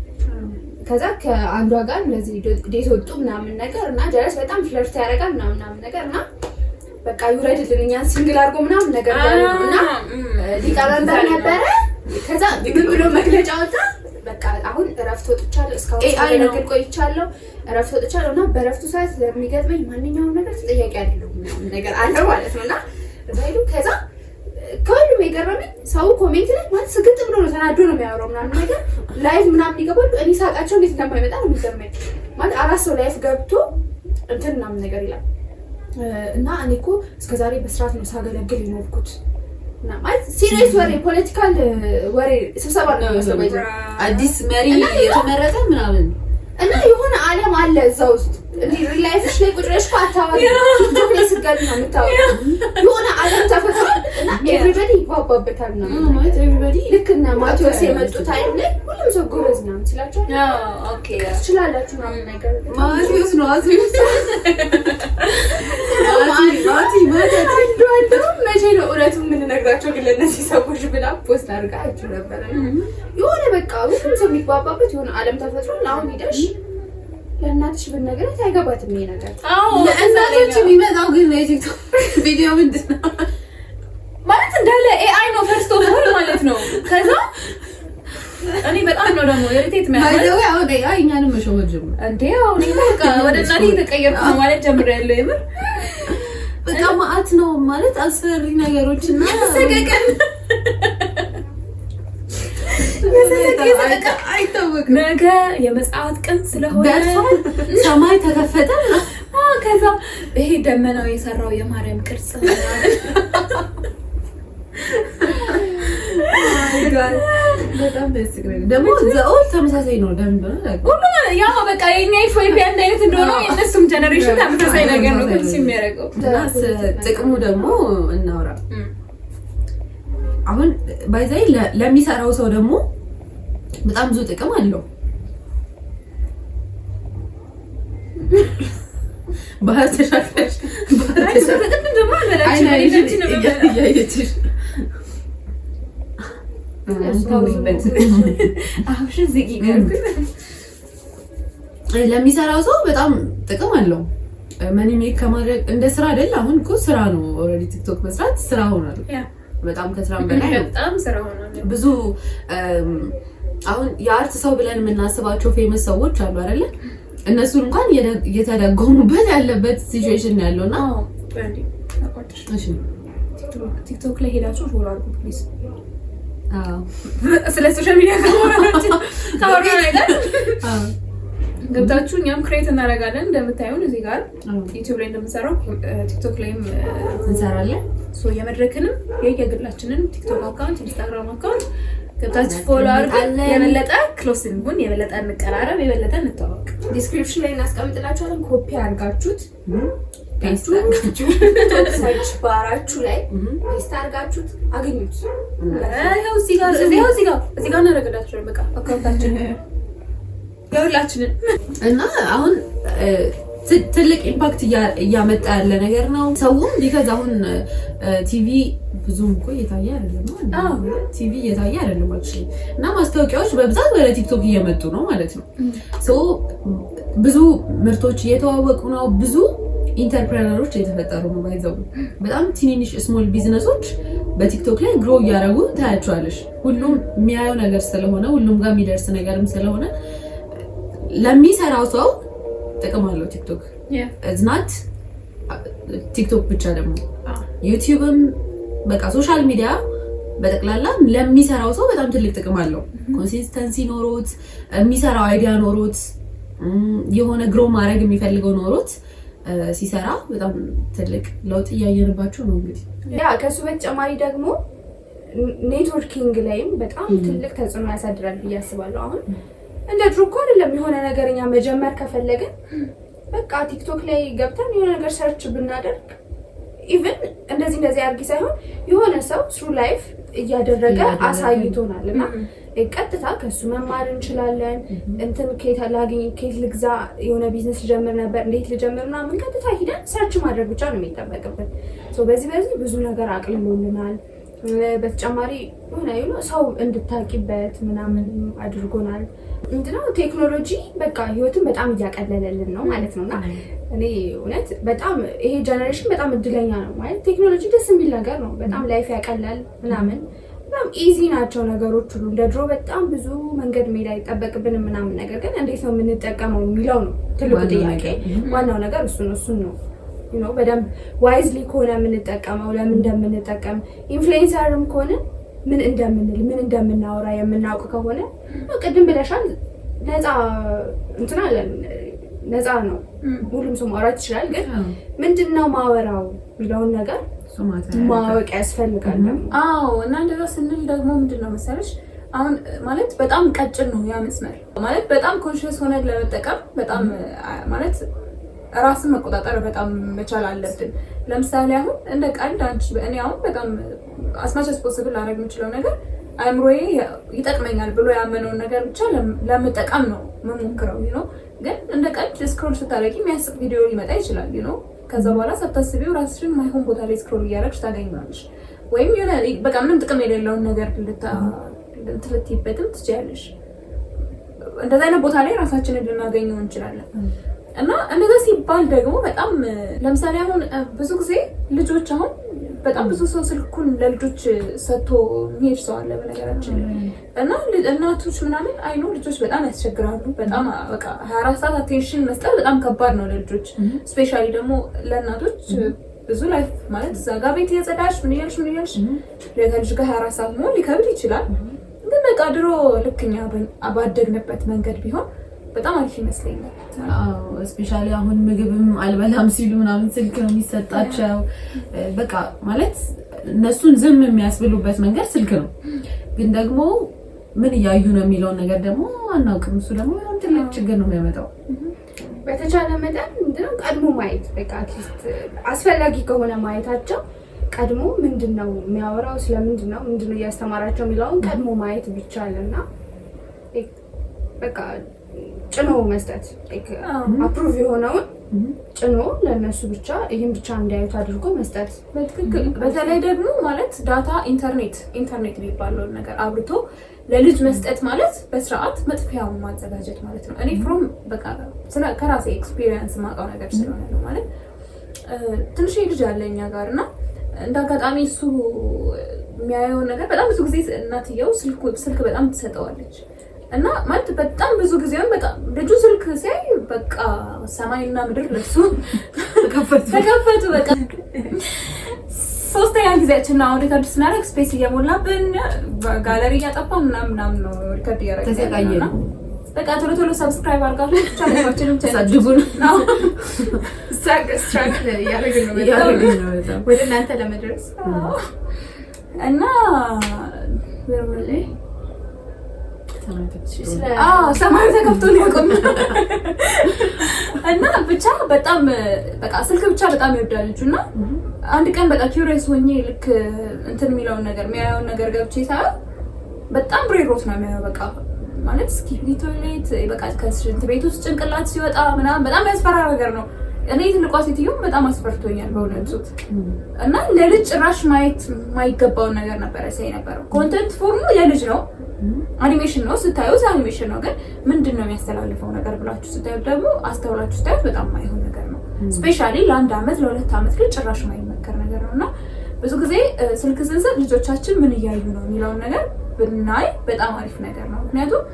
ከዛ ከአንዷ ጋር እንደዚህ date ወጡ ምናምን ነገር እና ጀለስ በጣም flirt ያደርጋል ምናምን ምናምን ነገር እና በቃ ይውረድልን እኛን single አድርጎ ምናምን ነገር እያሉ ነው እና ሊቀመንበር ነበረ። ከዛ ምን ብሎ መግለጫ ወጣ? በቃ አሁን እረፍት ወጥቻለሁ፣ እስካሁን AI ነው። ሳገለግል ቆይቻለሁ፣ እረፍት ወጥቻለሁ እና በእረፍቱ ሰዓት ለሚገጥመኝ ማንኛውም ነገር ተጠያቂ አይደለሁም ምናምን ነገር አለ ማለት ነው። እና እዛ ሄዱ። ከዛ ከሁሉም የገረመኝ ሰው comment ላይ ማለት ስግጥ ብሎ ነው ተናዶ ነው የሚያወራው ምናምን ነገር፣ live ምናምን ይገባሉ። እኔ ሳቃቸው እንዴት እንደማይመጣ ነው የሚገርመኝ። ማለት አራት ሰው live ገብቶ እንትን ምናምን ነገር ይላል እና እኔ እኮ እስከዛሬ በስርዓት ነው ሳገለግል የኖርኩት እና ማለት serious ወሬ፣ political ወሬ ስብሰባ ነው የሚመስለው by the way። አዲስ መሪ የተመረጠ ምናምን። እና የሆነ ዓለም አለ እዛ ውስጥ። እንዲህ real life ሽ ላይ ቁጭ ብለሽ እኮ አታወሪም። ቲክቶክ ላይ ስትገቢ ነው የምታወሪው። የሆነ ዓለም ተፈጥሯል እና everybody ይግባባበታል ምናምን። ማለት everybody ልክ እነ ማቴዎስ የመጡ time ላይ ሁሉም ሰው ጎበዝ ምናምን ሲላቸው ትችላላችሁ ምናምን ነገር። ማቴዎስ ነው፣ ማቴዎስ፣ ማቲ ማቲ። አንዱ እንደውም መቼ ነው እውነቱን የምንነግራቸው ግን ለእነዚህ ሰዎች ብላ post አድርጋ አይቼው ነበረ። የሆነ በቃ ሁሉም ሰው የሚግባባበት የሆነ ዓለም ተፈጥሯል። አሁን ሂደሽ ለእናትሽ ብትነግራት አይገባትም ይሄ ነገር። ለእናቶች የሚመጣው ግን የቲክቶክ ቪዲዮ ምንድን ነው? ማለት እንዳለ AI ነው first of all ማለት ነው። ከዛ እኔ በጣም ነው ደግሞ irritate የሚያደርገው። By the way አሁን AI እኛንም መሸወድ ጀመረ። እንዴ አሁን በቃ ወደ እናቴ የተቀየርኩ ነው ማለት ጀምሬያለሁ። የምር። በቃ መዓት ነው ማለት አስፈሪ ነገሮች እና ሰቀቀን። አይታወቅም። ነገ የመጽሐፍ ቀን ስለሆነ ደርሷል። ሰማይ ተከፈተ። ከዛ ይሄ ደመናው የሰራው የማርያም ቅርጽ ምናምን። በጣም ደስ ይላል። ደግሞ ዘኦል ተመሳሳይ ነው። ደንብ ነው ሁሉም ያው በቃ የኛ FYP አንድ አይነት እንደሆነ የእነሱም generation ተመሳሳይ ነገር ነው consume የሚያደርገው። እና ጥቅሙ ደግሞ እናውራ። አሁን by the way ለሚሰራው ሰው ደግሞ በጣም ብዙ ጥቅም አለው። ባህር ተሻግረሽ እያየችሽ ለሚሰራው ሰው በጣም ጥቅም አለው። Money make ከማድረግ እንደ ስራ አይደል? አሁን እኮ ስራ ነው። Already ቲክቶክ መስራት ስራ ሆኗል። በጣም ከስራም በላይ ነው። በጣም ስራ ሆኗል። ብዙ አሁን የ art ሰው ብለን የምናስባቸው famous ሰዎች አሉ አይደለ? እነሱን እንኳን እየተደጎሙበት ያለበት situation ያለውና ቲክቶክ ላይ ሄዳችሁ follow አድርጉ please። ስለ social media ካወራን ነገር ገብታችሁ እኛም create እናደርጋለን። እንደምታዩን እዚህ ጋር ዩቲዩብ ላይ እንደምንሰራው ቲክቶክ ላይም እንሰራለን። የመድረክንም የየግላችንን ቲክቶክ account፣ ኢንስታግራም account ገብታችሁ follow አድርጉ። የበለጠ close እንሁን፣ የበለጠ እንቀራረብ፣ የበለጠ እንተዋወቅ። Description ላይ እናስቀምጥላችኋለን። ኮፒ አድርጋችሁት search bar ኣችሁ ላይ paste አድርጋችሁት አገኙት። ይኸው እዚህ ጋር እዚህ ጋር እናደርግላችኋለን። በቃ account ኣችን የሁላችንን እና አሁን ትልቅ impact እያመጣ ያለ ነገር ነው። ሰውም because አሁን ቲቪ ብዙም እኮ እየታየ አይደለም፣ ቲቪ እየታየ አይደለም actually። እና ማስታወቂያዎች በብዛት ወደ ቲክቶክ እየመጡ ነው ማለት ነው። So ብዙ ምርቶች እየተዋወቁ ነው። ብዙ entrepreneur ኦች እየተፈጠሩ ነው። By the way በጣም ትንንሽ small business ኦች በቲክቶክ ላይ grow እያደረጉ ታያቸዋለሽ። ሁሉም የሚያየው ነገር ስለሆነ ሁሉም ጋር የሚደርስ ነገርም ስለሆነ ለሚሰራው ሰው ጥቅም አለው ቲክቶክ። እዝናት ቲክቶክ ብቻ ደግሞ ዩቲዩብም በቃ social media በጠቅላላ ለሚሰራው ሰው በጣም ትልቅ ጥቅም አለው። Consistency ኖሮት የሚሰራው idea ኖሮት የሆነ grow ማድረግ የሚፈልገው ኖሮት ሲሰራ በጣም ትልቅ ለውጥ እያየንባቸው ነው። እንግዲህ ያ ከሱ በተጨማሪ ደግሞ networking ላይም በጣም ትልቅ ተጽዕኖ ያሳድራል ብዬ አስባለሁ። አሁን እንደ ድሮ እኮ አይደለም። የሆነ ነገር እኛ መጀመር ከፈለግን በቃ ቲክቶክ ላይ ገብተን የሆነ ነገር search ብናደርግ even እንደዚህ እንደዚህ አድርጊ ሳይሆን የሆነ ሰው through life እያደረገ አሳይቶናል እና ቀጥታ ከሱ መማር እንችላለን። እንትን ከየት ላግኝ፣ ከየት ልግዛ፣ የሆነ ቢዝነስ ልጀምር ነበር እንዴት ልጀምር ምናምን ቀጥታ ሂደን search ማድረግ ብቻ ነው የሚጠበቅብን። በዚህ በዚህ ብዙ ነገር አቅልሎልናል። በተጨማሪ የሆነ ሰው እንድታቂበት ምናምን አድርጎናል። ምንድነው ቴክኖሎጂ በቃ ህይወትን በጣም እያቀለለልን ነው ማለት ነው። እና እኔ እውነት በጣም ይሄ generation በጣም እድለኛ ነው ማለት ቴክኖሎጂ ደስ የሚል ነገር ነው። በጣም life ያቀላል ምናምን በጣም easy ናቸው ነገሮች ሁሉ። እንደ ድሮ በጣም ብዙ መንገድ መሄድ አይጠበቅብንም ምናምን። ነገር ግን እንዴት ነው የምንጠቀመው የሚለው ነው ትልቁ ጥያቄ። ዋናው ነገር እሱ ነው። እሱን ነው በደንብ wisely ከሆነ የምንጠቀመው ለምን እንደምንጠቀም influencer ም ከሆነ ምን እንደምንል ምን እንደምናወራ የምናውቅ ከሆነ ቅድም ብለሻል፣ ነፃ እንትን አለን፣ ነፃ ነው፣ ሁሉም ሰው ማውራት ይችላል። ግን ምንድን ነው ማወራው የሚለውን ነገር ማወቅ ያስፈልጋል። አዎ። እና እንደዛ ስንል ደግሞ ምንድን ነው መሰለሽ አሁን ማለት በጣም ቀጭን ነው ያ መስመር። ማለት በጣም conscious ሆነን ለመጠቀም በጣም ማለት ራስን መቆጣጠር በጣም መቻል አለብን። ለምሳሌ አሁን እንደ ቀልድ አንቺ እኔ አሁን በጣም as much as possible ላደርግ የምችለው ነገር አእምሮዬ ይጠቅመኛል ብሎ ያመነውን ነገር ብቻ ለመጠቀም ነው የምሞክረው ነው። ግን እንደ ቀልድ scroll ስታደርጊ የሚያስቅ ቪዲዮ ሊመጣ ይችላል ነው። ከዛ በኋላ ሳታስቢው ራስሽን ማይሆን ቦታ ላይ scroll እያደረግሽ ታገኚዋለሽ። ወይም የሆነ በቃ ምንም ጥቅም የሌለውን ነገር ልትልትይበትም ትችያለሽ። እንደዛ አይነት ቦታ ላይ ራሳችንን ልናገኘው እንችላለን። እና እንደዛ ሲባል ደግሞ በጣም ለምሳሌ አሁን ብዙ ጊዜ ልጆች አሁን በጣም ብዙ ሰው ስልኩን ለልጆች ሰጥቶ የሚሄድ ሰው አለ በነገራችን ላይ። እና እናቶች ምናምን አይኖ ልጆች በጣም ያስቸግራሉ። በጣም በቃ 24 ሰዓት attention መስጠት በጣም ከባድ ነው ለልጆች፣ especially ደግሞ ለእናቶች ብዙ life ማለት እዛ ጋር ቤት እየጸዳሽ ምን እያልሽ ምን እያልሽ ከልጅ ጋር 24 ሰዓት መሆን ሊከብድ ይችላል። ግን በቃ ድሮ ልክ እኛ ባደግንበት መንገድ ቢሆን በጣም አሪፍ ይመስለኛል። አዎ፣ especially አሁን ምግብም አልበላም ሲሉ ምናምን ስልክ ነው የሚሰጣቸው። በቃ ማለት እነሱን ዝም የሚያስብሉበት መንገድ ስልክ ነው። ግን ደግሞ ምን እያዩ ነው የሚለውን ነገር ደግሞ አናውቅም። እሱ ደግሞ በጣም ትልቅ ችግር ነው የሚያመጣው። በተቻለ መጠን ምንድነው ቀድሞ ማየት፣ በቃ at least አስፈላጊ ከሆነ ማየታቸው ቀድሞ ምንድን ነው የሚያወራው፣ ስለምንድን ነው፣ ምንድን ነው እያስተማራቸው የሚለውን ቀድሞ ማየት ቢቻል እና በቃ ጭኖ መስጠት፣ approve የሆነውን ጭኖ ለእነሱ ብቻ ይህን ብቻ እንዲያዩት አድርጎ መስጠት። በትክክል። በተለይ ደግሞ ማለት data፣ ኢንተርኔት የሚባለውን ነገር አብርቶ ለልጅ መስጠት ማለት በስርዓት መጥፊያውን ማዘጋጀት ማለት ነው። እኔ from በቃ ከራሴ experience የማውቀው ነገር ስለሆነ ነው። ማለት ትንሽ ልጅ አለ እኛ ጋር እና እንደ አጋጣሚ እሱ የሚያየውን ነገር በጣም ብዙ ጊዜ እናትየው ስልክ በጣም ትሰጠዋለች እና ማለት በጣም ብዙ ጊዜውን በጣም ልጁ ስልክ ሲያይ በቃ ሰማይና ምድር ለሱ ተከፈቱ። በቃ ሶስተኛ ጊዜያችን ነው አሁን record ስናደርግ space እየሞላብን፣ ጋለሪ እያጠፋን ምናምን ምናምን ነው record እያደረግን ያለነው። እና በቃ ቶሎ ቶሎ subscribe አድርጋችሁ ቻናላችንን ሳድጉን። Struggle እያደረግን ነው በጣም። እያደረግን ነው በጣም። ወደ እናንተ ለመድረስ። እና ሰማዩ ተከፍቶ ነው ያቆምነው። እና ብቻ በጣም በቃ ስልክ ብቻ በጣም ይወዳል ልጁ። እና አንድ ቀን በቃ curious ሆኜ ልክ እንትን የሚለውን ነገር፣ የሚያየውን ነገር ገብቼ ሳየው በጣም brain rot ነው የሚያየው። በቃ ማለት skibidi toilet፣ በቃ ከሽንት ቤት ውስጥ ጭንቅላት ሲወጣ ምናምን በጣም ያስፈራ ነገር ነው። እኔ ትልቋ ሴትዮም በጣም አስፈርቶኛል በእውነቱ። እና ለልጅ ጭራሽ ማየት የማይገባውን ነገር ነበረ ሲያይ ነበረው። Content form ኡ የልጅ ነው፣ አኒሜሽን ነው፣ ስታዩት አኒሜሽን ነው፣ ግን ምንድን ነው የሚያስተላልፈው ነገር ብላችሁ ስታዩት ደግሞ፣ አስተውላችሁ ስታዩት በጣም ማይሆን ነገር ነው። Especially ለ1 ዓመት ለ2 ዓመት ልጅ ጭራሽ ማይመከር ነገር ነው። እና ብዙ ጊዜ ስልክ ስንሰጥ ልጆቻችን ምን እያዩ ነው የሚለውን ነገር ብናይ በጣም አሪፍ ነገር ነው። ምክንያቱም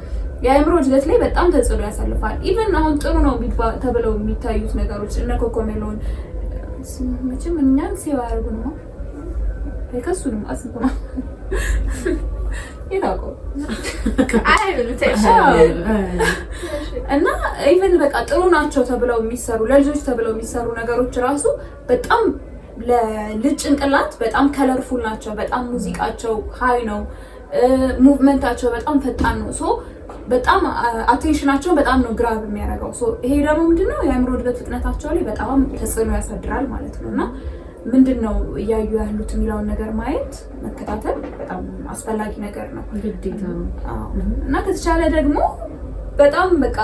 የአእምሮ እድገት ላይ በጣም ተጽዕኖ ያሳልፋል። Even አሁን ጥሩ ነው ተብለው የሚታዩት ነገሮች እነ ኮኮሜሎን መቼም እኛን save አያደርጉንም፣ አይከሱንም። አስቡ ነው የታውቀው። እና even በቃ ጥሩ ናቸው ተብለው የሚሰሩ፣ ለልጆች ተብለው የሚሰሩ ነገሮች ራሱ በጣም ለልጅ ጭንቅላት በጣም colorful ናቸው። በጣም ሙዚቃቸው high ነው። Movement ኣቸው በጣም ፈጣን ነው። So በጣም attention ኣቸውን በጣም ነው grab የሚያደርገው። So ይሄ ደግሞ ምንድነው የአእምሮ እድገት ፍጥነታቸው ላይ በጣም ተጽዕኖ ያሳድራል ማለት ነው። እና ምንድን ነው እያዩ ያሉት የሚለውን ነገር ማየት፣ መከታተል በጣም አስፈላጊ ነገር ነው። ግዴታ ነው። እና ከተቻለ ደግሞ በጣም በቃ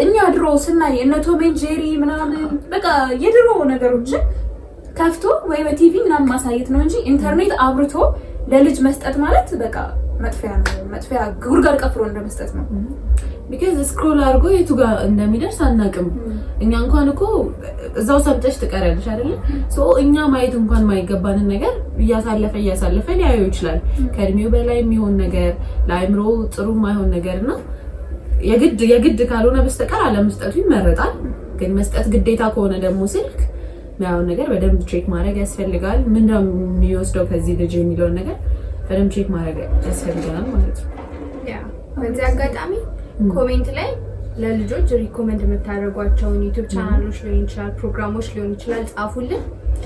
እኛ ድሮ ስናይ እነ Tom and Jerry ምናምን በቃ የድሮ ነገሮችን ከፍቶ ወይ በቲቪ ምናምን ማሳየት ነው እንጂ ኢንተርኔት አብርቶ ለልጅ መስጠት ማለት በቃ መጥፊያ ነው። መጥፊያ ጉድጓድ ቀፍሮ እንደመስጠት ነው። Because scroll አድርጎ የቱ ጋር እንደሚደርስ አናውቅም። እኛ እንኳን እኮ እዛው ሰምጠሽ ትቀሪያለሽ አይደለ? So እኛ ማየት እንኳን ማይገባንን ነገር እያሳለፈ እያሳለፈ ሊያየው ይችላል። ከእድሜው በላይ የሚሆን ነገር፣ ለአእምሮ ጥሩ የማይሆን ነገር። እና የግድ የግድ ካልሆነ በስተቀር አለመስጠቱ ይመረጣል። ግን መስጠት ግዴታ ከሆነ ደግሞ ስልክ የሚያየውን ነገር በደንብ check ማድረግ ያስፈልጋል። ምንድነው የሚወስደው ከዚህ ልጅ የሚለውን ነገር በደንብ check ማድረግ ያስፈልገናል ማለት ነው። Yeah፣ በዚህ አጋጣሚ comment ላይ ለልጆች recommend የምታደርጓቸውን YouTube ቻናሎች ሊሆን ይችላል፣ ፕሮግራሞች ሊሆን ይችላል፣ ጻፉልን።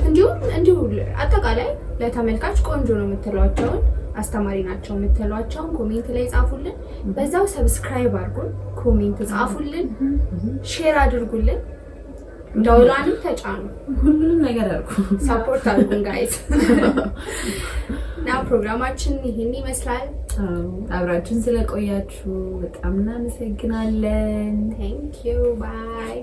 እንዲሁም እንዲሁ አጠቃላይ ለተመልካች ቆንጆ ነው የምትሏቸውን፣ አስተማሪ ናቸው የምትሏቸውን comment ላይ ጻፉልን። በዛው subscribe አድርጉን፣ comment ጻፉልን፣ share አድርጉልን፣ ደውሏንም ተጫኑ። ሁሉንም ነገር አድርጉ። Support አድርጉን guys። እና ፕሮግራማችን ይህን ይመስላል። አብራችን ስለቆያችሁ በጣም እናመሰግናለን። Thank you, bye.